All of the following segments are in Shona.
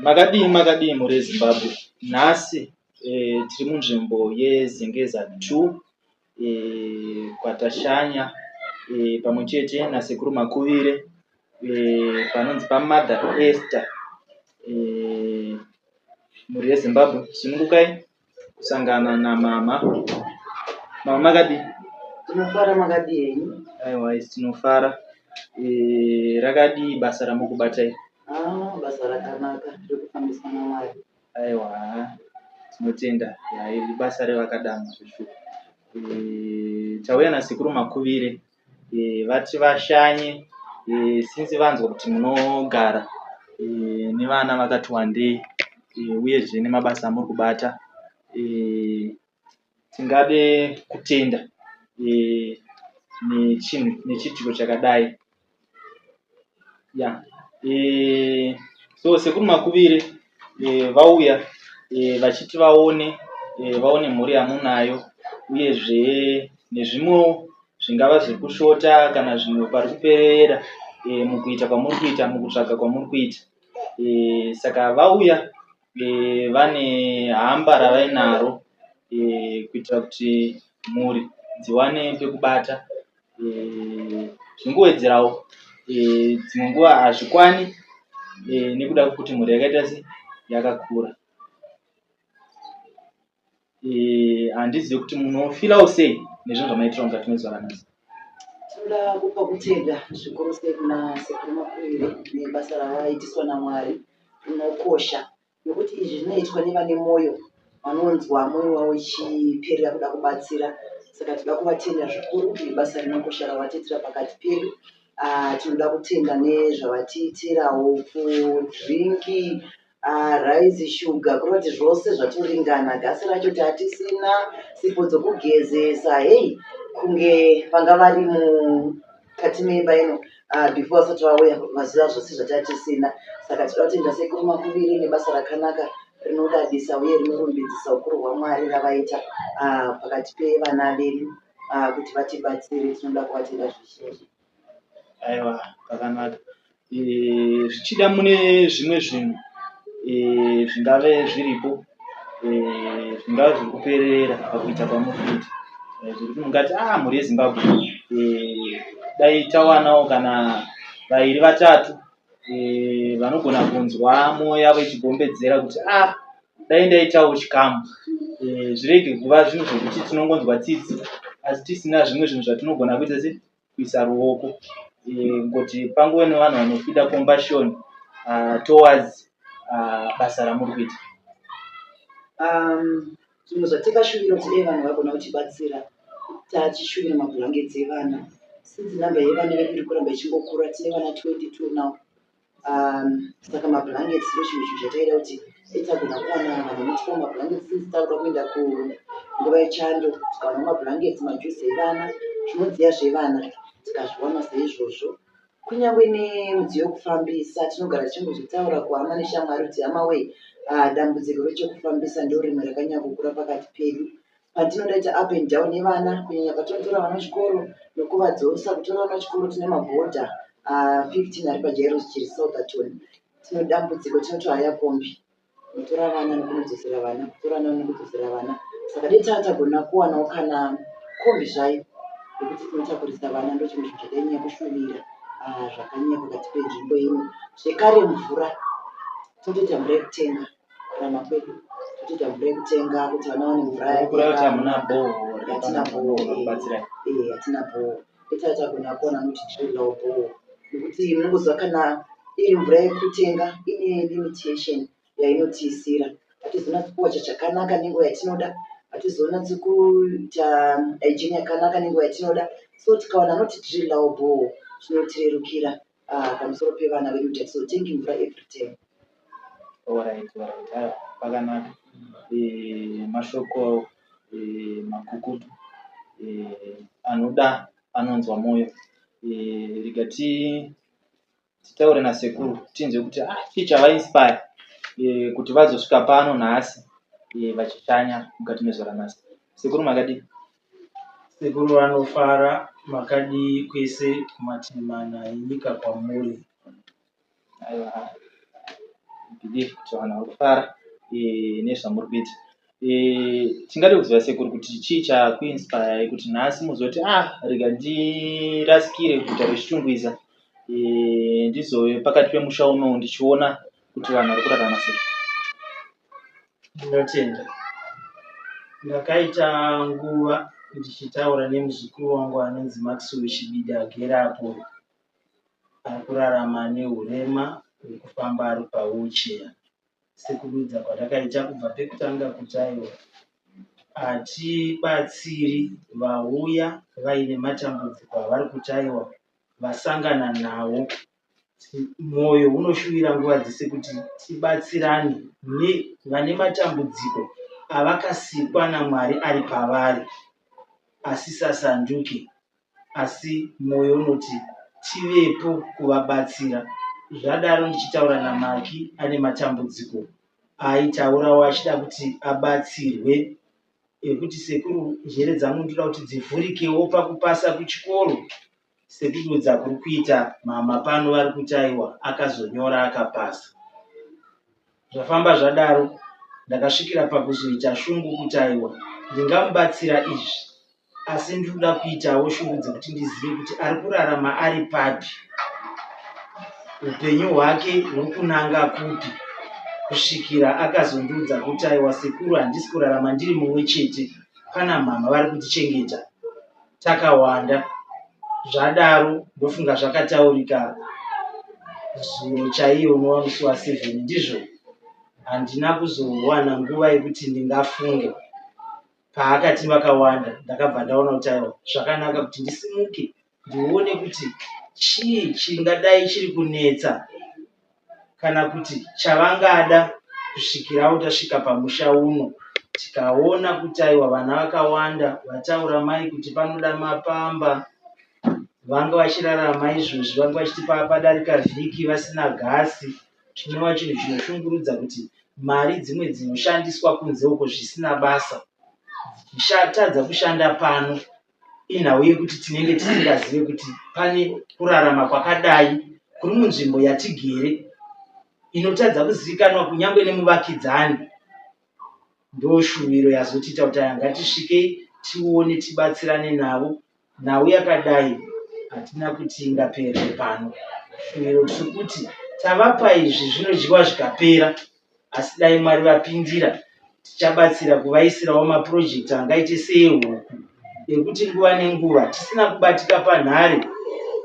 Makadii makadii mhuri yeZimbabwe. Nhasi tiri munzvimbo yeZengeza 2 kwatashanya pamwe chete nasekuru Makuvire panonzi paMother Esther. Mhuri yeZimbabwe sunungukai kusangana namama. Mama makadii? Tinofara, makadii henyu? Aiwa, isu tinofara. Rakadii basa ramukubata iri? Ah, basa rakanaka, riri kufambiswa naMwari. Aiwa, tinotenda. Iri basa revakadanwa zveshuwa. Tauya nasekuru Makuvire vati vashanye since vanzwa kuti munogara nevana vakati wandei uyezve nemabasa amuri kubata. Tingade kutenda nechiitiko chakadai. So sekuru Makuvire vauya vachiti vaone mhuri yamunayo uyezve nezvimwewo zvingava zviri kushota kana zvimwe pari kuperera mukuita kwamuri kuita, mukutsvaga kwamuri kuita. Saka vauya vane hamba ravainaro kuitira kuti mhuri dziwane pekubata. Zvingowedzerawo dzimwe nguva hazvikwani nekuda kwekuti mhuri yakaita sei, yakakura. Handizivi kuti munofilawo sei nezvinhu zvamaitirwa mukati mezuva ranhasi. Tinoda kupa kutenda zvikuru sei kuna Sekuru Makuvire nebasa ravaitiswa naMwari rinokosha, nekuti izvi zvinoitwa nevane mwoyo vanonzwa mwoyo wavo ichiperera kuda kubatsira. Saka tinoda kuvatenda zvikuru nebasa rinokosha ravatiitira pakati pedu. Tinoda kutenda nezvavatiitira, hupfu, dhiringi, rice, shuga, kureva kuti zvose zvatoringana. Gasi racho tatisina, sipo dzokugezesa, hei, kunge vanga vari mukati memba ino before vasati vauya vaziva zvose zvatatisina. Saka tinoda kutenda Sekuru Makuviri nebasa rakanaka rinodadisa uye rinorumbidzisa ukuru hwaMwari ravaita pakati pevana vedu kuti vatibatsire. Tinoda kuvatenda zvizhinji. Aiwa, pakanaka. Zvichida mune zvimwe zvinhu zvingave zviripo zvingave zviri kuperera pakuita kwamuri kuita, zvekuti mungati ah mhuri yeZimbabwe, dai tawanawo kana vairi vatatu vanogona kunzwa mwoyo yavo ichigombedzera kuti ah dai ndaitawo chikamu, zvirege kuva zvinhu zvekuti tinongonzwa tsitsi asi tisina zvimwe zvinhu zvatinogona kuita se kuisa ruoko, kungoti pangove nevanhu vanofeela compassion towards basa ramuri kuita. Zvinhu zvatakashuvira kuti dai vanhu vagona kutibatsira, tachishuvira mabhurangeti evana. Since namba yevana vedu iri kuramba ichingokura, tine vana 22 now. Saka mabhurangeti ndo chimwe chinhu chataida kuti dai tagona kuwana vanhu vanotipa mabhurangeti, since takuda kuenda kunguva yechando, tikawana mabhurangeti, majuzi evana, zvinodziya zvevana, tikazviwana saizvozvo. Kunyange nemidziyo yekufambisa, tinogara tichingozvitaura kuhama neshamwari kuti hama wee, dambudziko rechekufambisa ndo rimwe rakanyanya kukura pakati pedu. Patinoda kuita up and down nevana, kunyanya patinotora vana kuchikoro nokuvadzosa, kutora vana kuchikoro, tine mabhodha 15 ari paJairos Jiri Southerton. Tine dambudziko, tinotohaya kombi kutora vana nekunodzosera vana, kutora vana nekudzosera vana. Saka dai tagona kuwanawo kana kombi zvayo yekuti tinotakurisa vana, ndo chimwe chinhu chatainyanya kushuvira zvakanyanya pakati penzvimbo ino. Zvekare mvura, tinotoita mvura yekutenga kurarama kwedu, totoita mvura yekutenga kuti vana vawane mvura. Kureva kuti hamuna borehole? Hatina borehole. Kubatsirai? Hatina borehole. Dai tagona kuwana anotidrillirawo borehole, nekuti munongoziva kana iri mvura yekutenga ine limitation yainotiisira. Hatizonatsi kuwacha chakanaka nenguva yatinoda, hatizonatsi kuita hygiene yakanaka nenguva yatinoda. So tikawana anotidrillirawo borehole zvinotirerukira pamusoro pevana vedu kuti hatizotengi mvura every time. Alright, aiwa, pakanaka. Mashoko makukutu anoda anonzwa mwoyo. Rega titaure nasekuru tinzwe kuti ah chii chavainspire kuti vazosvika pano nhasi vachishanya mukati mezuva ranhasi. Sekuru, makadii? Sekuru vanofara, makadii kwese kumativi mana enyika kwamuri? Aiwa. believe kuti vanhu vari kufara nezvamuri kuita. Tingade kuziva sekuru kuti chii chakuinspirei kuti nhasi muzoti ah rega ndirasikire guta reChitungwiza ndizove pakati pemusha unowu ndichiona kuti vanhu vari kurarama sei. Ndinotenda. Ndakaita nguva ndichitaura nemuzukuru wangu anonzi Maxwell Chibida agere apo ari kurarama nehurema hwekufamba ari pawheelchair. Sekududza kwatakaita kubva pekutanga kuti aiwa hatibatsiri vauya vaine matambudziko avari kuti aiwa vasangana nawo. Mwoyo unoshuvira nguva dzese kuti tibatsirane nevane matambudziko avakasikwa naMwari ari pavari asisasanduke asi mwoyo unoti tivepo kuvabatsira. Zvadaro ndichitaura naMaki ane matambudziko aaitaurawo achida kuti abatsirwe ekuti sekuru njere dzangu ndoda kuti dzivhurikewo pakupasa kuchikoro sekududza kuri kuita mhamha pano vari kuti aiwa akazonyora akapasa. Zvafamba zvadaro ndakasvikira pakuzoita shungu kuti aiwa ndingamubatsira izvi asi ndinoda kuitawo shungu dzekuti ndizive kuti ari kurarama ari papi upenyu hwake huri kunanga kupi kusvikira akazondiudza kuti aiwa sekuru handisi kurarama ndiri mumwe chete pana mhamha vari kutichengeta takawanda zvadaro ndofunga zvakataurika zuro chaiye unova musi wa 7 ndizvo handina kuzowana nguva yekuti ndingafunge paakati vakawanda ndakabva ndaona kuti aiwa zvakanaka kuti ndisimuke ndione kuti chii chingadai chiri kunetsa kana kuti chavangada kusvikirawo tasvika pamusha uno tikaona kuti aiwa vana vakawanda vataura mai kuti panoda mapamba vanga vachirarama izvozvi vanga vachiti padarika vhiki vasina gasi chinova chinhu chinoshungurudza kuti mari dzimwe dzinoshandiswa kunze uko zvisina basa dzichatadza kushanda pano inhau yekuti tinenge tisingazive kuti pane kurarama kwakadai kuri munzvimbo yatigere inotadza kuzivikanwa kunyange nemuvakidzani. Ndoshuviro yazotiita kuti aya ngatisvikei tione tibatsirane navo. Nhau yakadai hatina kuti ingaperere pano. Shuviro tiri kuti tavapa izvi zvinodyiwa zvikapera asi dai Mwari vapindira tichabatsira kuvaisirawo mapurojekiti angaite seehuku ekuti nguva nenguva tisina kubatika panhare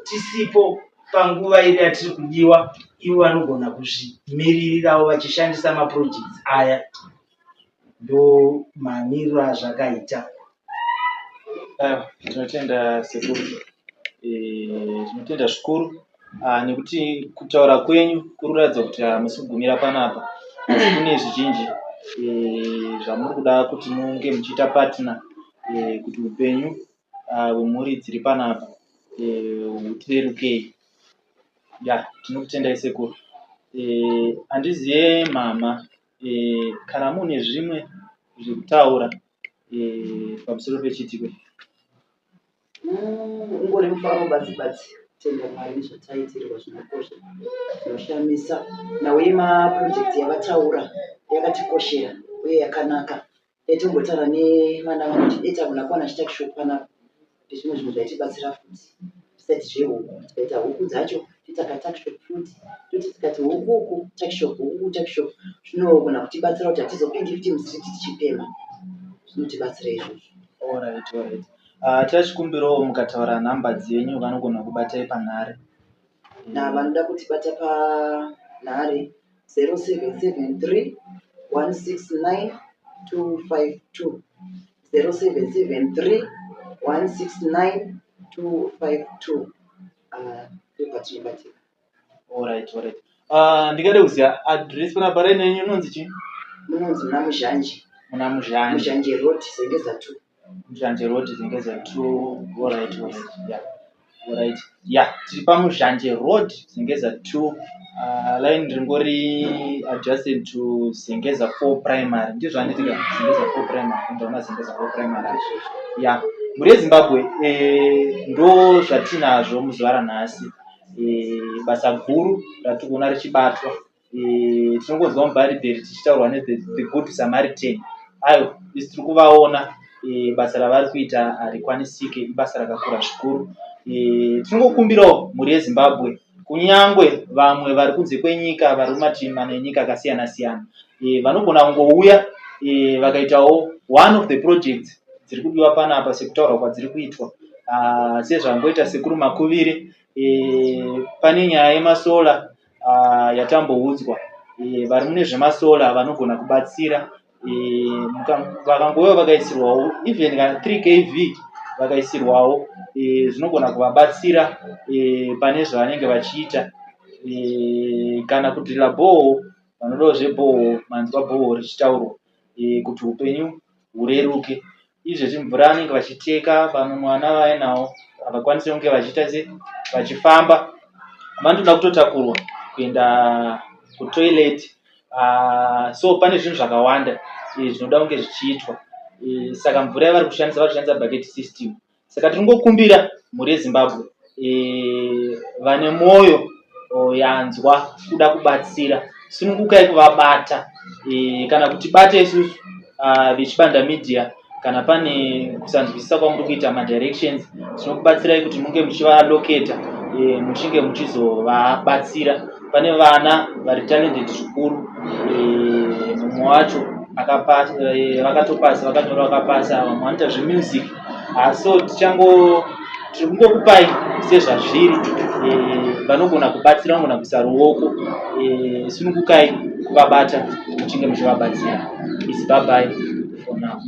tisipo panguva iri yatiri kudiwa ivo vanogona kuzvimiririrawo vachishandisa mapurojekiti aya ndomamiriro azvakaita. Tinotenda sekuru, tinotenda zvikuru nekuti kutaura kwenyu kuri kuratidza kuti hamusi kugumira panapa asi kune zvizhinji zvamuri kuda kuti munge muchiita partner kuti upenyu hwemhuri dziri panapa hutirerukei. Ya tinokutendai sekuru. Handizive mhamha kana muine zvimwe zvekutaura pamusoro pechiitiko ichi. Ungori mufaro badzi badzi kutenda Mwari nezvataitirwa zvinokosha zvinoshamisa. Nhau yemaprojects yavataura yakatikoshera uye yakanaka. Dai tombotaura nevana vangu kuti dai tagona kuwana chituckshop panapa ndezvimwe zvinhu zvaitibatsira futi besides zvehuku tikaita huku dzacho toita katuckshop futi toti tikati huku uku tuckshop huku tuckshop zvinogona kutibatsira kuti hatizopindi futi mustreet tichipemha zvinotibatsira izvozvo. Alright, alright. Tachikumbirawo mukataura nhamba dzenyu vanogona kubatai panhare. Vanoda kutibata panhare 0773 169 252 0773 169 252 ndopatinobatika. Alright, alright. Ndingade kuziva address panapa raini yenyu inonzi chii? Munonzi muna Muzhanje. Muna Muzhanje. Muzhanje Road, Zengeza 2. Muzhanje Road, Zengeza 2. Alright, alright. Yeah. Alright. Yeah, tiri paMuzhanje Road, Zengeza 2. Line ringori adjacent to Zengeza 4 Primary. Ndizvo handiti ka? Zengeza 4 Primary. Ndaona Zengeza 4 Primary. Yeah. Mhuri yeZimbabwe ndo zvatinazvo muzuva ranhasi. Basa guru ratiri kuona richibatwa. Tinongonzwa mubhaibheri tichitaurwa nezve the good Samaritan. Aiwa, isu tiri kuvaona basa ravari kuita harikwanisike, ibasa rakakura zvikuru. Tinongokumbirawo mhuri yeZimbabwe kunyangwe vamwe vari kunze kwenyika vari mumativi mana enyika akasiyana siyana vanogona kungouya vakaitawo one of the projects dziri kudiwa panapa sekutaurwa kwadziri kuitwa sezvangoita sekuru Makuvire. Pane nyaya yemasolar yatamboudzwa, vari mune zvemasolar vanogona kubatsira vakangouya vakaisirwawo even kana 3 kV vakaisirwawo zvinogona kuvabatsira pane zvavanenge vachiita, kana kudhirila borehole, vanodawo zveborehole, manzwa borehole richitaurwa kuti upenyu hureruke. Izvezvi mvura vanenge vachiteka, vamwe vana vavainawo havakwanisi kunge vachiita se vachifamba, vanotoda kutotakurwa kuenda kutoilet. So pane zvinhu zvakawanda zvinoda kunge zvichiitwa, saka mvura yavari kushandisa, vari kushandisa bucket system. Saka tiringokumbira mhuri yeZimbabwe vane mwoyo yanzwa kuda kubatsira, sunungukai kuvabata kana kutibata isusu veChibanda Media. Kana pane kusanzwisisa kwamuri kuita madirections, tinokubatsirai kuti munge muchivaloketa muchinge muchizovabatsira. Pane vana vari talented zvikuru, mumwe wacho vakatopasa, vakanyora vakapasa, vamwe vanoita zvemusic. So tichango tiri kungokupai sezvazviri. Vanogona kubatsira vanogona kuisa ruoko, sunungukai kuvabata muchinge muchivabatsira. Is bye bye for now.